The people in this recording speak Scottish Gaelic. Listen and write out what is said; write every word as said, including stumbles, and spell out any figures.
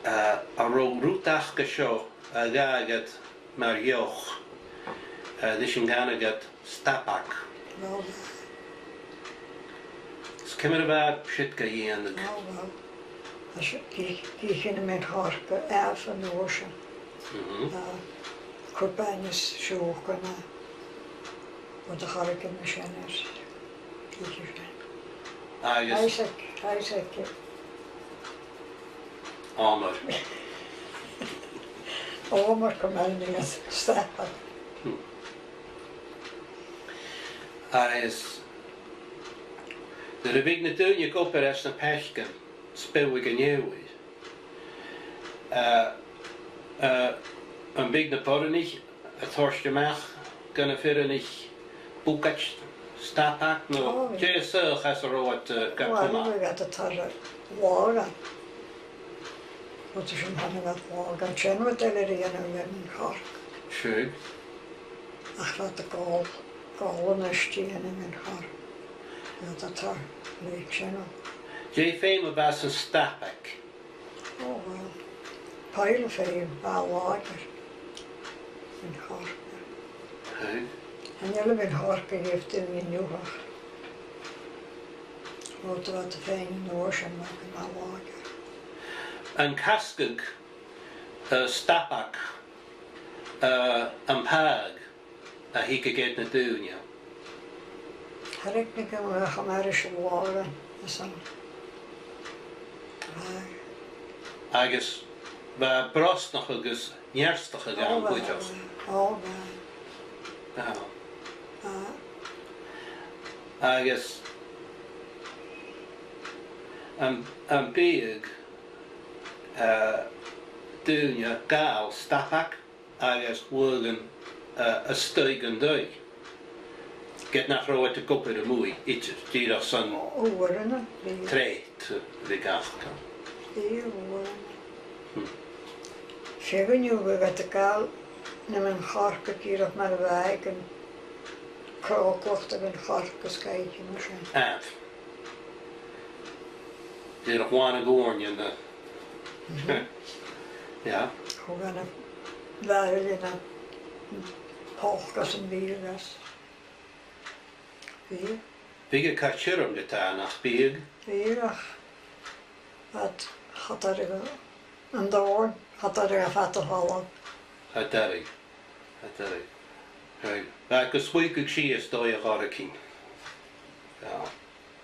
Eh, an robh rud aca seo a ghabhadh iad mar dheoch, eh, ris an canadh iad stapag? Ò, bha. Is ciamar a bha siud ga dhèanamh? Ò, bha. Is, bha, bha sin a' mhòr-chuid aca an uair sin. Mhm. Eh, cur bainne is siùcar no rud a chòrdadh ris an sin air. Bha sin. Agus Isaac, Isaac. Ò, mar. Ò, mar gu math a nì iad stapag. Hmm. Agus nuair a bhiodh na daoine ag obair anns na pàircean, 's bhiodh an fheadhainn, eh, eh, am biodh na boireannaich a' toirt a-mach dha na fireannaich bucaid stapag no Ò, dè 's dòcha às an robh iad, eh, ga Ò, cumail? Bhiodh iad a' toirt làrach. Rud sin a thàinig à làrach, an t-seann rud eile a dhèanamh le min-choirce. Seadh. Ach bha iad a' gabhail, gabhail a-nis dèanamh min-choirce. Bha iad a' toirt le sin. Dè feum a bh' anns an stapag? Ò, uill. Poill feum, bha làidir. Min-choirce. Hey. Chan eil min-choirce a dh'fhaodadh tu a dhèanamh an-diugh ach rud a bha iad a' faighinn an uair sin mar gum biodh làidir. An casgadh, eh, stapag, eh, am pàigheadh a thigeadh aig na daoine? Cha robh mi gu math, cha mhòr a-nis an làrach, is an, ah. Agus bha brosnachadh agus neartachadh Ò, ann bha, cuideachd. Ò, bha. Ah. Ah. Agus am, am biodh, eh, daoine a' gabhail stapag agus uaireannan, eh, a-staigh an taigh, ged nach robh iad ag obair a-muigh idir, dìreach son Ò, uaireannan, bha. treat a bhith aca. Bha, uaireannan. Hmm. Feumaidh gun robh iad a' gabhail na min-choirce dìreach mar a bha iad, an cròglach de mhin-choirce is gach nì mar sin. Aidh. Dìreach bhon a' ghùirnean, eh. Mhm. Yeah. Chuireadh na bhàrr-uile na poca anns a' bhiadh agus bhiodh. Bhiodh e car tioram ge-tà, nach biodh? Bhiodh, ach bha iad, cha tàinig an dòrn, cha tàinig e fada a' falbh. Cha tàinig, cha tàinig. Right. Bha e gu smaoineachadh sìos dòigh a' chòrr a' cinn. Yeah.